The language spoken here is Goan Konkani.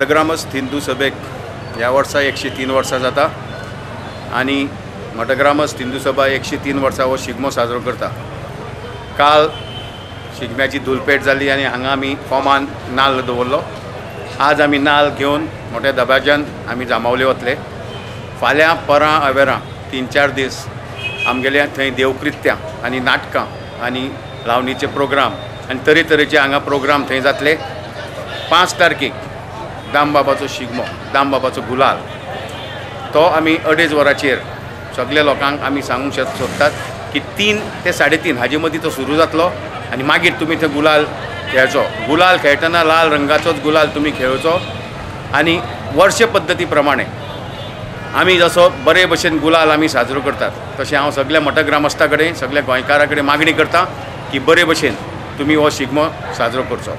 मठग्रामस्थ हिंदू सभेक ह्या वर्सा 103 वर्सां जाता आनी मठग्रामस्थ हिंदू सभा 103 वर्सां हो शिगमो साजरो करता। काल शिगम्याची धुलपेट जाली आनी हांगा आमी कोमान नाल्ल दवरलो। आज आमी नाल्ल घेवन मोठ्या दबाज्यान आमी जांबावले वतले। फाल्यां परां अवेरां 3-4 दीस आमगेल्या थंय देवकृत्यां आनी नाटकां आनी लावणीचे प्रोग्राम आनी तरेतरेचे हांगा प्रोग्राम थंय जातले। 5 तारखेक दामबाबाचो शिगमो, दामबाबाचो गुलाल, तो आमी 2.5 वरांचेर सगल्या लोकांक आमी सांगूंक सोदतात की 3 ते 3.5 हाजे मदीं तो सुरू जातलो आनी मागीर तुमी थंय गुलाल खेळचो। गुलाल खेळटना लाल रंगाचोच गुलाल तुमी खेळचो आनी वर्ष पद्दती प्रमाणे आमी जसो बरे भशेन गुलाल आमी साजरो करतात तशें हांव सगल्या मठग्रामस्था कडेन, सगल्या गोंयकारां कडेन मागणी करता की बरे भशेन तुमी हो शिगमो साजरो करचो।